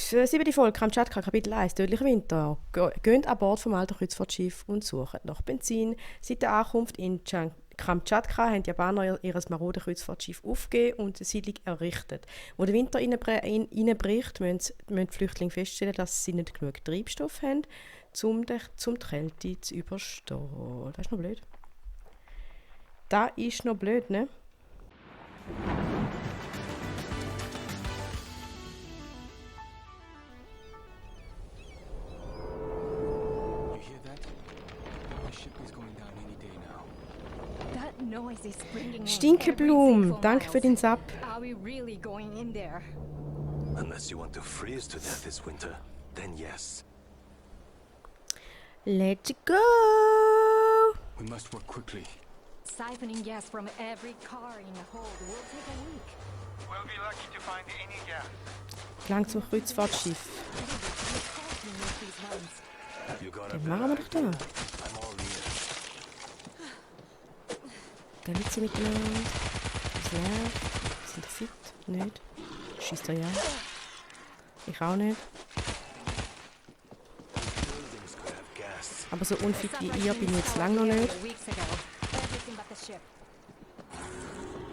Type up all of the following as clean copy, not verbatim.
7. Folge, Kamtschatka, Kapitel 1, Tödlicher Winter. Geht an Bord vom alten Kreuzfahrtschiff und suchen nach Benzin. Seit der Ankunft in Kamtschatka haben die Japaner ihr marodes Kreuzfahrtschiff aufgegeben und eine Siedlung errichtet. Wo der Winter reinbricht, müssen die Flüchtlinge feststellen, dass sie nicht genug Treibstoff haben, um die Kälte zu überstehen. Das ist noch blöd. Das ist noch blöd, ne? Stinkeblum, danke für den Sub. Unless you want to freeze to death this winter, then yes. Let's go! We must work quickly. Siphoning gas from every car in the hold will take a week. We'll be lucky to find any gas. Lang zum Kreuzfahrtschiff. Den machen wir doch da. I'm all ears. Gehen sie miteinander. Das nervt. Sind fit? Nicht? Schießt er ja. Ich auch nicht. Aber so unfit wie ihr bin ich jetzt lange noch nicht.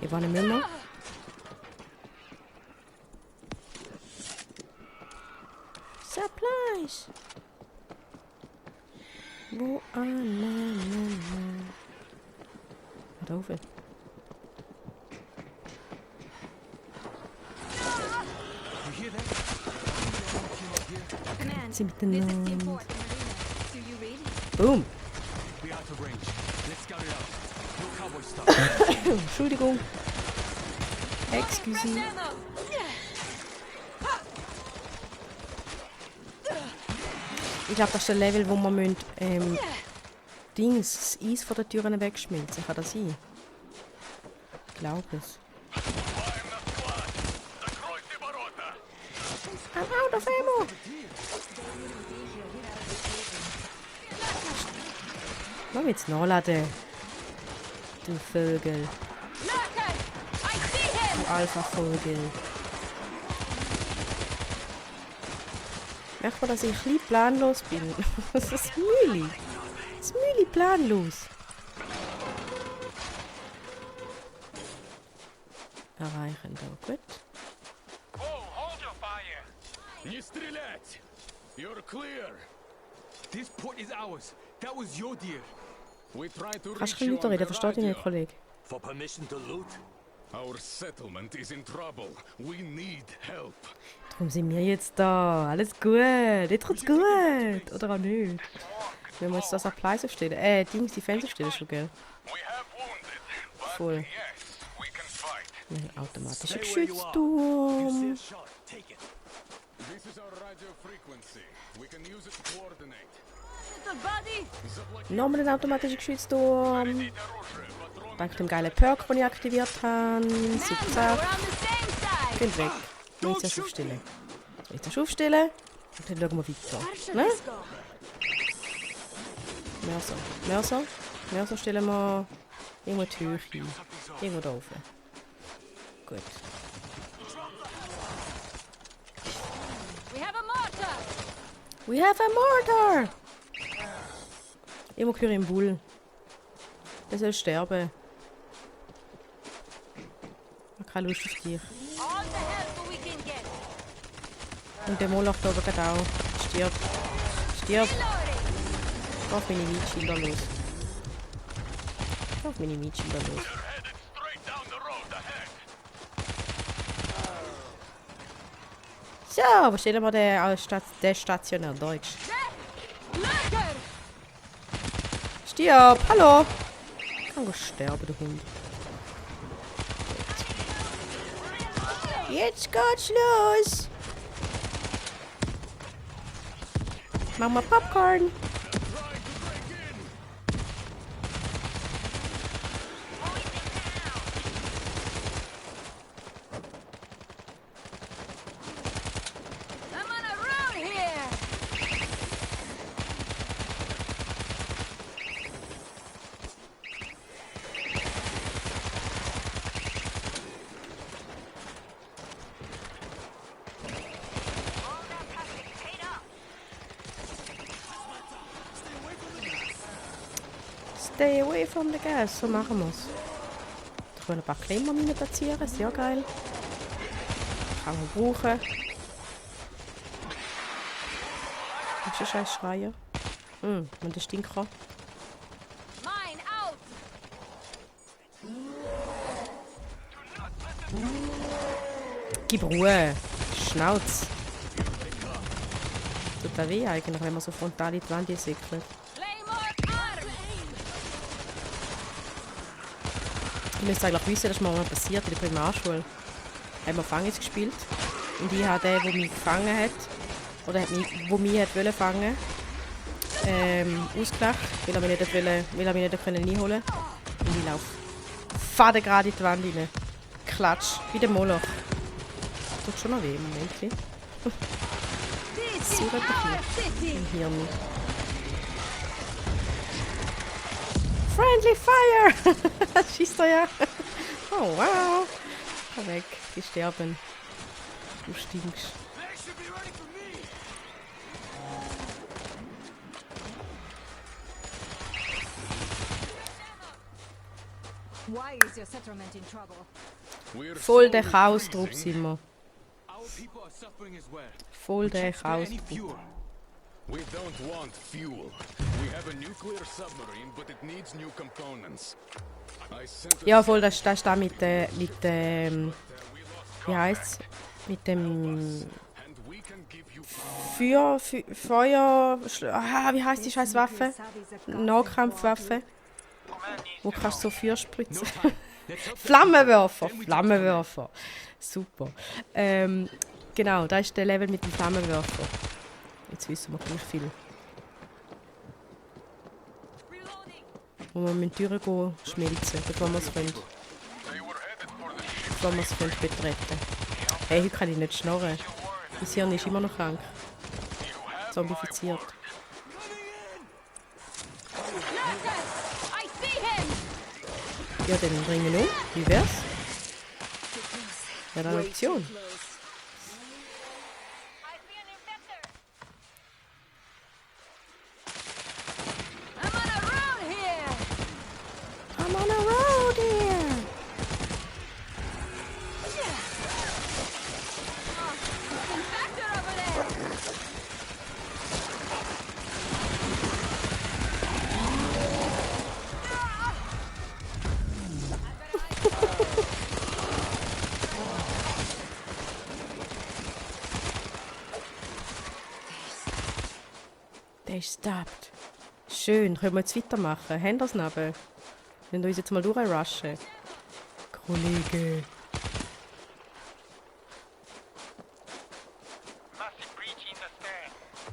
Hier war eine Männer. Supplies! Wo da oben. Sie miteinander. Boom! Entschuldigung. Excuse. Ich glaube, das ist der Level, wo man das Eis von den Türen wegschmilzen. Kann das sein? Ich glaube es. I'm out of ammo! Lass mich jetzt nachladen. Du Vögel. Du Alpha-Vogel. Merkt man, dass ich ein bisschen planlos bin? Das ist Mühle. Das ist Mühle planlos. Erreichen da, gut. Oh, hold your fire! Не стрелять! You're clear! This port is ours. That was your deal. We tried to Kannst reach du you lauter on reden? the Versteht ihr radio. nicht, Kollege? For permission to loot? Our settlement is in trouble. We need help. Darum sind wir jetzt da. Alles gut. Jetzt kommt's gut. Oder auch nicht. Wenn wir jetzt das Applies aufstellen. Die Fenster stellen schon, gell? We have wounded, but Voll. yes, we can fight. Ein automatischer Stay where you are. Geschützturm. You see a shot, take it. This is our radio frequency. We can use it to coordinate. Nochmal ein automatischer Geschützturm. Dank dem geilen Perk, den ich aktiviert habe. Super. Geht weg. Jetzt erst aufstellen. Jetzt erst aufstellen. Und dann schauen wir weiter. Ne? Mörser stellen wir irgendwo die Höhe hin. Irgendwo da oben. Gut. We have a mortar! Irgendwo höre ich einen Bull. Der soll sterben. Ich habe keine Lust auf dich. Und der Moloch da oben geht auch. Stirb. Stirb. Geh auf meine Mietschilder los. Geh auf meine Mietschilder los. Headed straight down the road ahead. So, wo stellen wir den stationär Deutsch? Stirb! Hallo! Ich kann sterben, der Hund. Jetzt geht's los! Mach mal Popcorn! Stay away from the gas. So machen wir es. Da können ein paar Klemmerminen platzieren. Sehr geil. Kann man brauchen. Das ist ein scheiß Schreier. Und der Stinker. Mine out! Gib Ruhe. Schnauz. Tut da weh eigentlich, wenn man so frontal in die Wand säckelt. Claymore arm! Ich müsste eigentlich wissen, dass mir mal passiert in der Primarschule. Haben wir Fangis gespielt. Und ich habe den, der mich gefangen hat, oder der mich hat wollen fangen, ausgelacht, weil er mich nicht einholen konnte. Und ich laufe fade gerade in die Wand rein. Klatsch, wie der Moloch. Tut schon noch weh im Moment. So hier im Hirn. Friendly Fire! Schießt er ja. Oh wow. Komm weg, die sterben. Du stinkst. They should be ready for me. Why is your settlement in trouble? We're Voll der slowly Chaos-Trupp freezing. sind wir. Our people are suffering as well. Voll der Can't spare any Chaos-Trupp. fuel. We don't want fuel. We have a nuclear submarine, but it needs new components. I sent a Ja, voll, das ist da mit wie heisst's? Mit dem and we can give you Feuer, wie heisst die scheiß Waffe? Nahkampfwaffe. Wo kannst du so Feuer spritzen? Flammenwerfer, Flammenwerfer. Super. Genau, da ist der Level mit dem Flammenwerfer. Jetzt wissen wir gleich viel. Wo wir mit Türen gehen, schmelzen, bevor wir es können. Bevor wir es können betreten. Hey, heute kann ich nicht schnurren. Mein Hirn ist immer noch krank. Zombifiziert. I see him! Ja, dann bringen wir um. Wie wär's? Wäre eine Option. I see an infector! I'm on a road here! I'm on a road here. Infector over there! Der ist stopped. Schön, können wir jetzt weitermachen? Haben wir es neben? Wenn wir uns jetzt mal durchrushen. Kollege.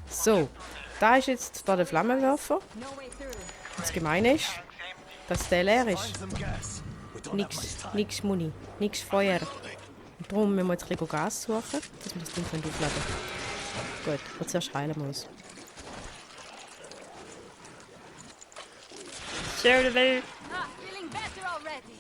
So, da ist jetzt da der Flammenwerfer. No way through. Das Gemeine ist, dass der leer ist. Some gas. We don't have much time. Nix Muni, nix Feuer. Und darum müssen wir jetzt ein bisschen Gas suchen, dass wir das Ding aufladen können. Gut, und zuerst heilen wir uns. Feeling better already!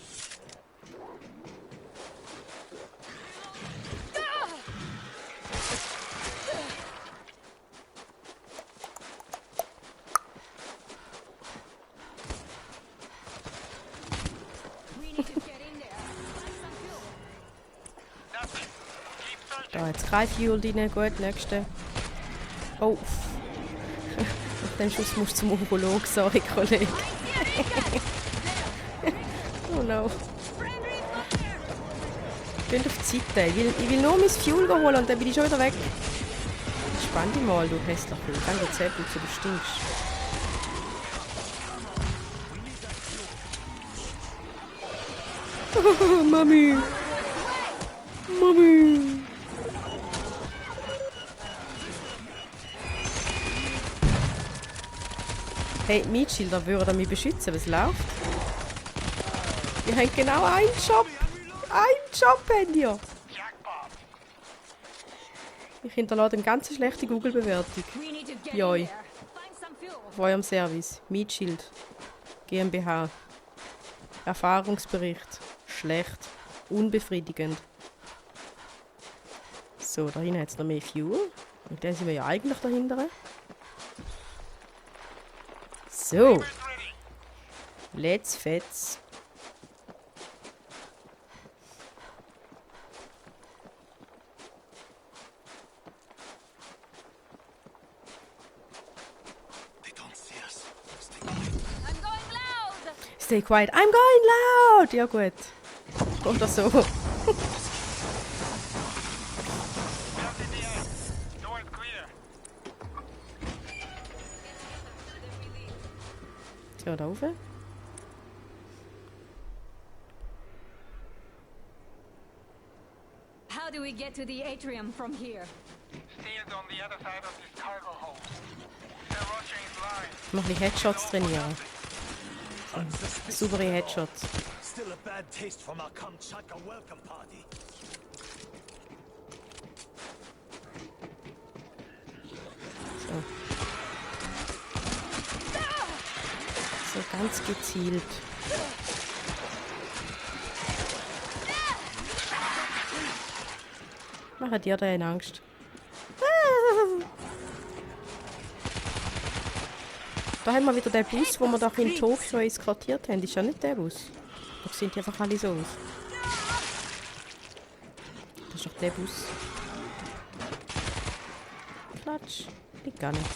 We need to get in there. Find some fuel. Da jetzt kein Fuel drin, gut, nächste. Oh. Nach dem Schuss musst du zum Urolog, sorry Kollege. Oh no. Geht auf die Seite. Ich will nur mein Fuel holen und dann bin ich schon wieder weg. Spann dich mal, du hässlicher. Dann geht's sehr gut, so du stinkst. Mami. Mami. Hey, Mietschilder würden mich beschützen, was läuft? Ihr habt genau einen Job. Einen Job habt ihr. Ich hinterlasse eine ganz schlechte Google-Bewertung. We need to get Joi. in there. Find some fuel. Von eurem Service. Mietschild. GmbH. Erfahrungsbericht. Schlecht. Unbefriedigend. So, da hinten hat es noch mehr Fuel. Und dann sind wir ja eigentlich dahinter. So. Let's fetz. They don't see us. I'm going loud! Stay quiet. I'm going loud! Ja gut. Oder so. Doors clear. So, da rauf. How do we get to the atrium from here? Stairs on the other side of this cargo hold. The Roger is line. Noch ein bisschen Headshots trainieren. Saubere Headshots. Still a bad taste from our Kamchatka welcome party. So ganz gezielt. Machen dir da eine Angst. Da haben wir wieder den Bus, wo wir doch in Tokio eskortiert haben. Das ist ja nicht der Bus. Da sehen die einfach alle so aus. Das ist doch der Bus. Klatsch. Liegt gar nicht.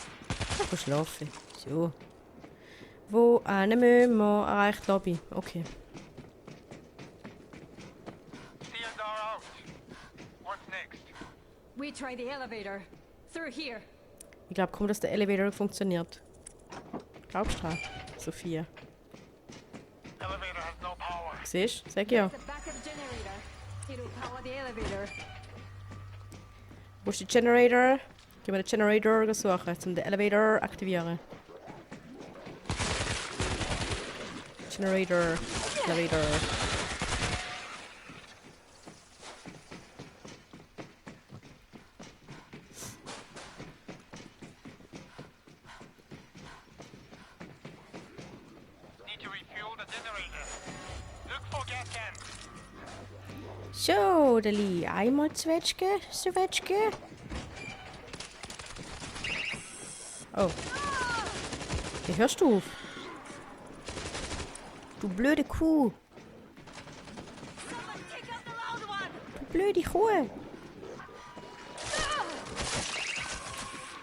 Ich kann schlafen. So. Wo müssen wir? Erreicht Lobby. Okay. Stairs are out. What's next? We try the elevator. Through here. Ich glaube kaum, dass der Elevator funktioniert. Glaubst du dran, Sophia? Elevator has no power. Siehst du? Sag ja. The backup generator. It'll power the elevator. Wo ist der Generator? Gehen wir den Generator suchen, um den Elevator aktivieren. Generator. Elevator. Need to refuel the generator. Look for gas cans. So, Deli. Einmal Zwetschge. Zwetschge. Oh. Wie hörst du auf? Du blöde Kuh. Du blöde Kuh.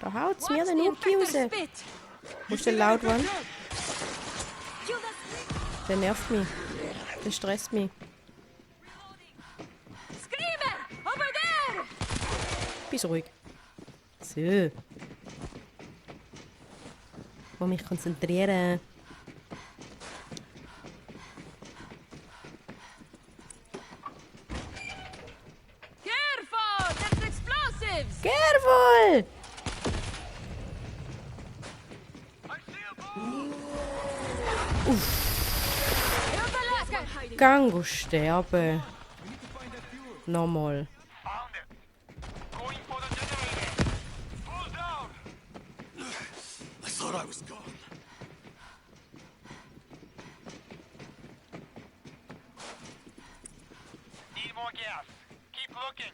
Da haut's mir den Nuki raus. Wo ist der Loud One? Der nervt mich. Der stresst mich. Screamer! Over there! Bist ruhig. So. Ich muss mich konzentrieren. Careful! There's explosives! Careful! Here's the last guy! Gang und sterben. Nochmal. Found it. Going for the generator. Pull down. I thought I was gone. Need more gas. Keep looking.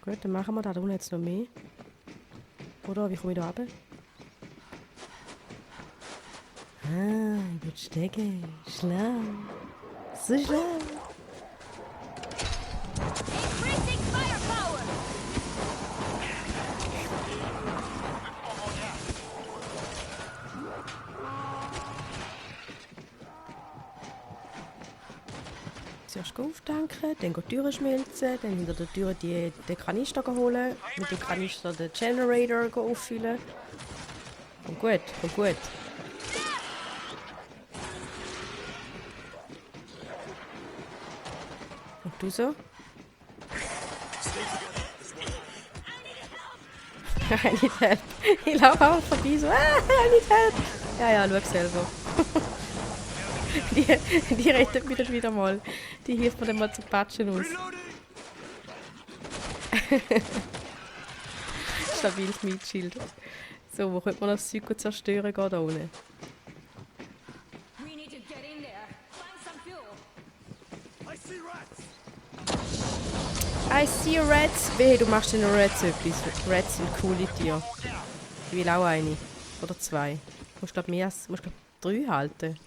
Gut, dann machen wir da unten jetzt noch mehr. Oder? Wie komme ich da runter? Ah, gut stecken. Schlau. So schlau. Increasing firepower! Zuerst auftanken, dann die Türen schmelzen, dann hinter der Tür den Kanister holen, mit dem Kanister den Generator auffüllen. Kommt gut, kommt gut. Und du so? I need help. Ich laufe auch vorbei so, I need help. Ja, schau selber. Die rettet mich dann wieder mal. Die hilft mir dann mal zu patschen aus. Stabiles Mietschild. So, wo könnte man das Zeug zerstören gehen da unten? We need to get in there. Find some fuel. I see rats. I see Rats. Wehe, du machst den Rats etwas. Rats sind coole Tiere. Ich will auch eine. Oder zwei. Musst glaub mehr als 3 halten.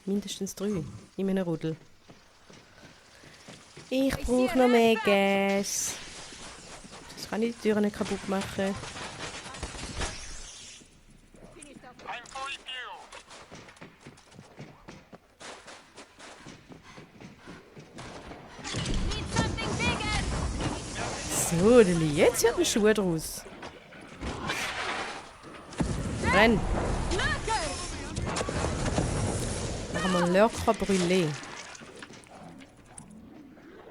Mindestens 3 in einem Rudel. Ich brauche noch mehr Gas. Das kann ich die Türen nicht kaputt machen. I'm fully fueled. Need something bigger! So, Lili, jetzt wird ein Schuh draus. Renn! Machen wir Lurker Brûlé.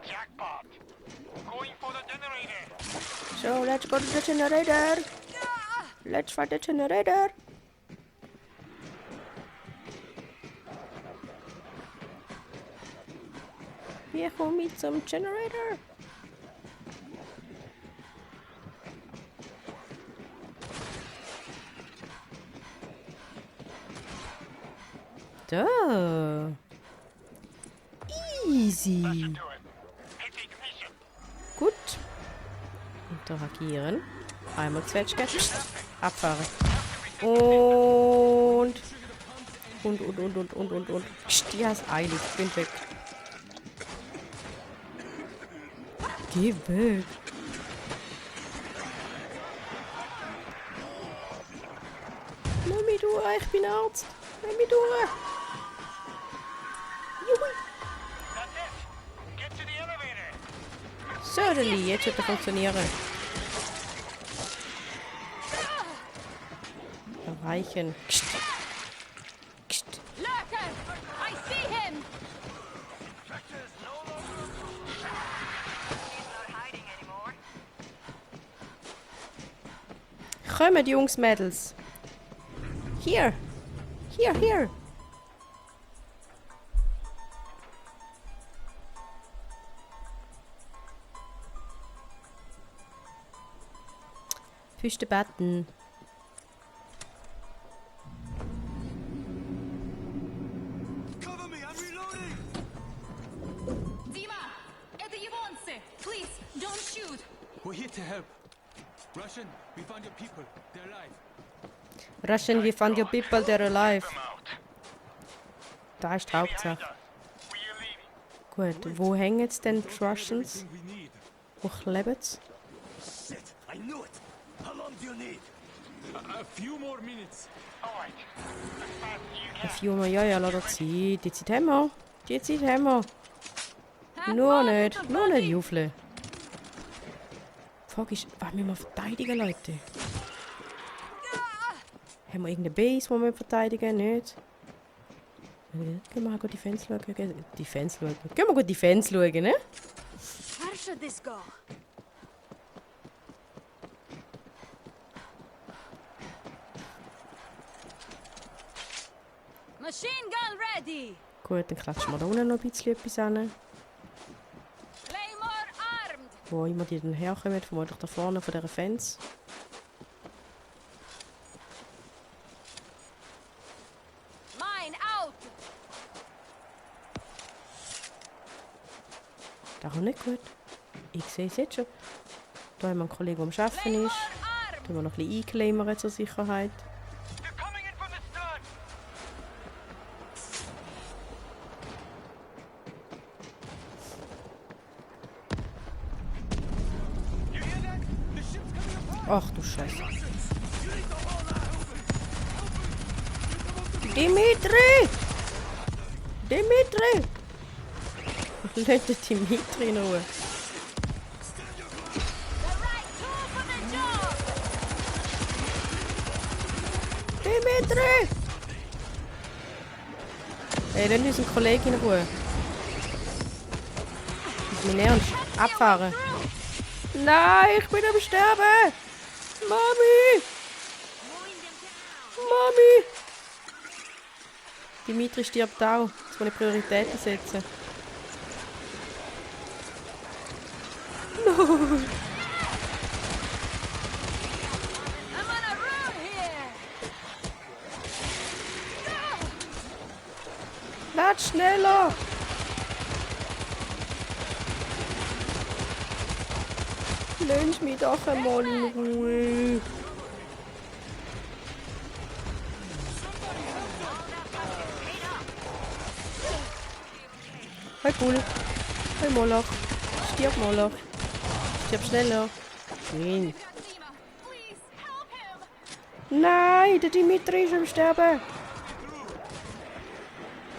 Jackpot. Going for the generator. So, let's go to the generator. Let's find the generator. Wir kommen mit zum Generator. Da. Easy. Do it. Hit ignition. Gut. Interagieren. Einmal Zwetschge. Abfahren. Und. Psst, die hast eilig. Bin weg. Geh weg. Lass mich durch, ich bin Arzt. Lass mich durch. Juhui. That's it. Get to the elevator. So, Lili, jetzt wird er funktionieren. Erreichen. Kst. Kst. Lurker! I see him! Kommen, Jungs, Mädels. Hier. Hier, hier. Push the button. Cover me, I'm reloading! Dima! Это Yvonne! Please, don't shoot! We're here to help. Russian, we found your people. They're alive. Russian, we found your people, they're alive. Come out. Da ist die Hauptsache. We are leaving. Gut, wo hängen jetzt denn die Russians? Everything we need. Wo kleben sie? Shit, I knew it! How long do you need? A few more minutes. All right. As fast as you Ein can. Fiumer, ja, lass das sein. Die Zeit haben wir. Die Zeit haben wir. Have Nur fun, nicht. little Nur nicht buddy. juffeln. Die Frage ist, was müssen wir verteidigen, Leute? Haben wir irgendeine Base, die wir verteidigen? Nicht? Gehen wir mal gut Defense schauen. Defense schauen. Gehen wir gut Defense schauen, ne? Where should this go? Machine gun ready! Gut, dann klatschen wir da unten noch ein bisschen etwas an. Claymore armed! Wo immer die dann herkommen, vermutlich da vorne von dieser Fence. Mine out! Das ist auch nicht gut. Ich sehe es jetzt schon. Da haben wir einen Kollegen, der am Arbeiten Claymore ist. armed! Da haben wir noch ein bisschen einklammern zur Sicherheit. They're coming in from the stun. You hear that? The ship's coming apart. Ach du Scheiße. Dimitri! Dimitri! Lass den Dimitri in Ruhe. The right tool for the job! Dimitri! Hey, lass unseren Kollegen in Ruhe. Das ist mein Ernst. Abfahren. Nein, ich bin am Sterben! Mami! Mami! Dimitri stirbt auch. Jetzt muss ich Prioritäten setzen. I'm on a roll here! Lad schneller! Lass mich doch einmal in Ruhe. Hey Bull. Hey Moloch. Stirb Moloch. Stirb schneller. Schön. Nein, der Dimitri ist am Sterben.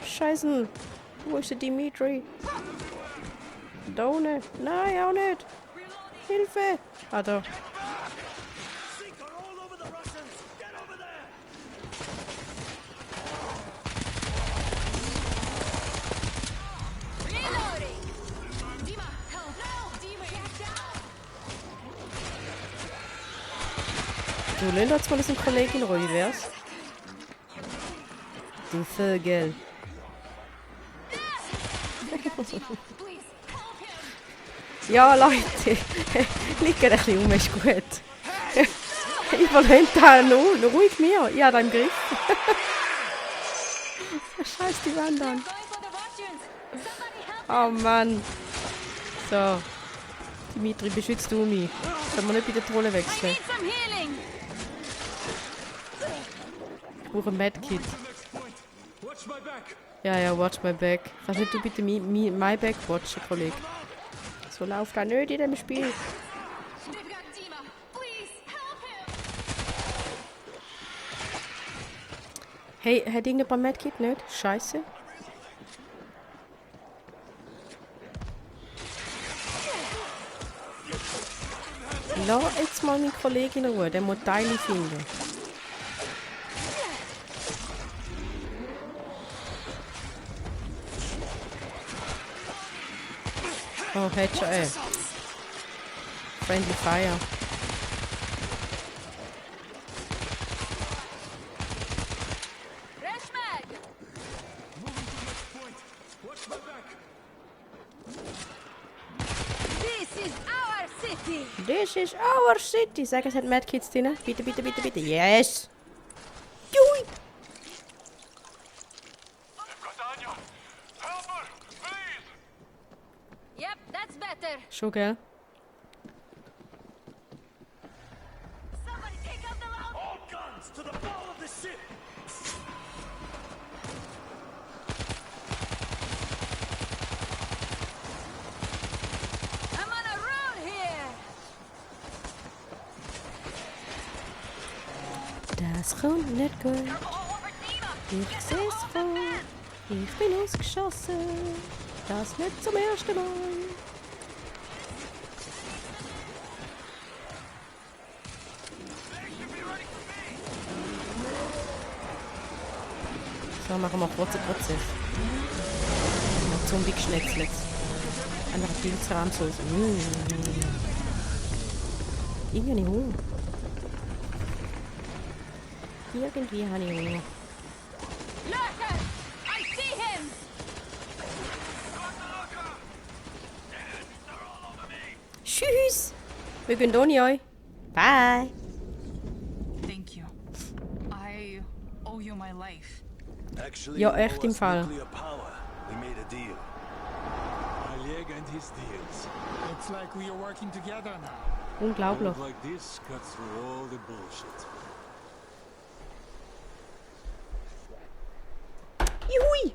Scheiße. Wo ist der Dimitri? Da unten. Nein, auch nicht. Hilfe. Ah, da. Du, lass uns mal das ein Kollege in Ruhe, wär's? Du Vögel. Ja, Leute. Liegt ein bisschen um, ist gut. Überlehnt da noch ruhig mir. Ich hab da im Griff. Scheiß die Wand an. Oh Mann. So. Dimitri, beschützt du mich. Sollen wir nicht bei der Trolle wechseln? Ich brauche ein Medkit. Ja, watch my back. Kannst nicht du bitte my back watchen, Kollege? So läuft das nicht in dem Spiel. Hey, hat irgendjemand Medkit nicht? Scheiße. Lass jetzt mal meinen Kollegen in Ruhe, der muss Teile finden. Oh, Headshot, Friendly Fire. This is our city. Sag, es hat Medkits drin. Bitte, bitte, bitte, bitte. Yes! Jui! Daniel, help her, please! Yep, that's better. Schon, gell? Somebody take out the loud. All guns to the bow of the ship! I'm on a roll here. Das kommt nicht gut. Ich seh's voll. Ich bin ausgeschossen. Das nicht zum ersten Mal. So, machen wir kurzen Prozess. Noch Zombie geschnetzelt. Einfach Pilzrahmsauce. Irgendwie Hunger. Irgendwie habe ich Hunger. Lurker! I see him! Tschüss! Wir gehen ohne euch. Bye! Thank you. I owe you my life. Actually, Ja, you echt owe im us Fall. nuclear power. We made a deal. Oleg and his deals. Looks like we are working together now. Unglaublich. Like this cuts through all the bullshit. Juhui!